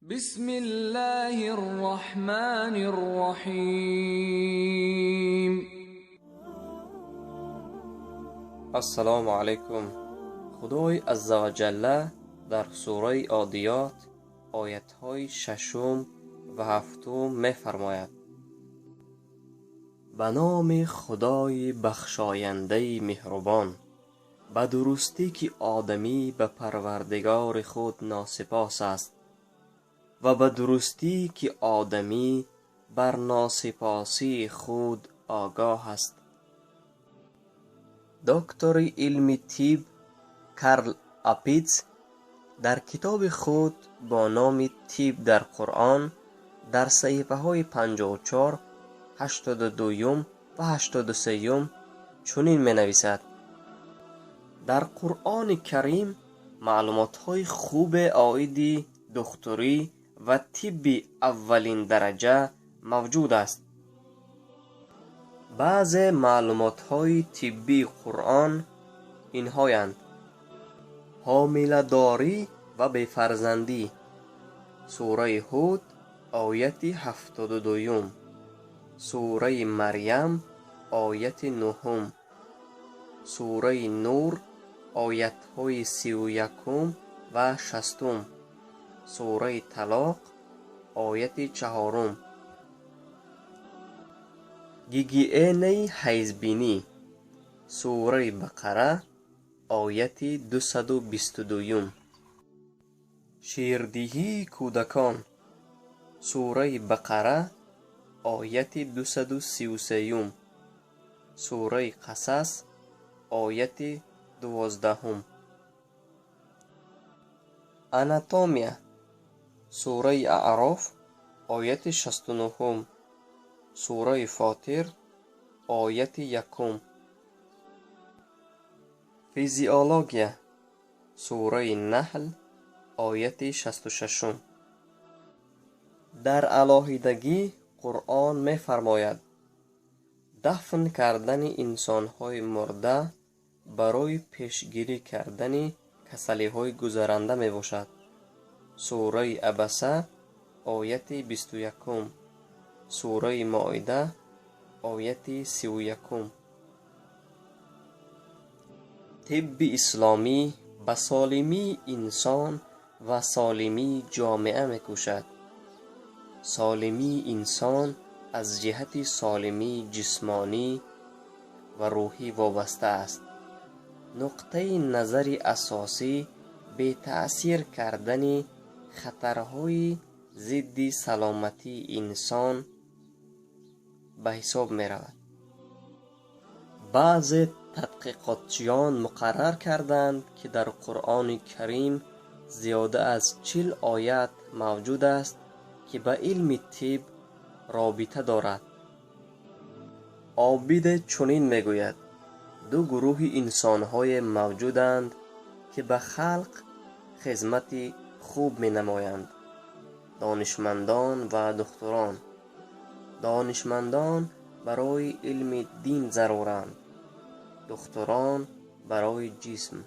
بسم الله الرحمن الرحيم. Ассалому алайкум. Худои азза ва ҷалла дар сураи Одиёт оятҳои шашум ва ҳафтум мефармояд: ба номи Худои бахшояндаи меҳрубон, ба дурустӣ ки одамӣ ба Парвардигори худ носипос аст ва ба дурустӣ ки одамӣ бар носипосии худ огоҳ аст. Доктори илми тиб Карл Апитс дар китоби худ бо номи «Тиб дар Қуръон» дар саҳифаҳои 54, 82 ва 83 чунин менависад: дар Қуръони Карим маълумотҳои хубе оиди духтурӣ ва тибби аввалиндараҷа мавҷуд аст. Баъзе маълумотҳои тиббии Қуръон инҳоянд: ҳомиладорӣ ва бефарзандӣ, сураи Ҳуд, ояти 72, сураи Марьям, ояти 9, сураи Нур, оятҳои 31 ва 60, сураи Талоқ, ояти 4. Гигиенаи ҳайзбинӣ, сураи Бақара, ояти 222. Ширдиҳии кӯдакон, сураи Бақара, ояти 233, сураи Қасас, ояти 12. Анатомия, сураи Аъроф, ояти 69, сураи Фотир, ояти 1. Физиология, сураи Наҳл, ояти 66. Дар алоҳидагӣ Қуръон мефармояд: дафн кардани инсонҳои мурда барои пешгирӣ кардани касалиҳои гузаранда мебошад. Сураи Абаса, ояти 21, сураи Моида, ояти 31. Тибби исломӣ ба солимии инсон ва солимии ҷомеа мекӯшад. Солимии инсон аз ҷиҳати солимии ҷисмонӣ ва рӯҳӣ вобаста аст. Нуқтаи назари асосӣ бетаъсир кардани хатарҳои зидди саломатии инсон ба ҳисоб меравад. Баъзе тадқиқотчиён муқаррар карданд, ки дар Қуръони Карим зиёда аз 40 оят мавҷуд аст, ки ба илми тиб робита дорад. Обиде чунин мегӯяд: ду гурӯҳи инсонҳое мавҷуданд, ки ба халқ хизмати хуб менамоянд: донишмандон ва духтурон. Донишмандон барои илми дин заруранд, духтурон барои ҷисм.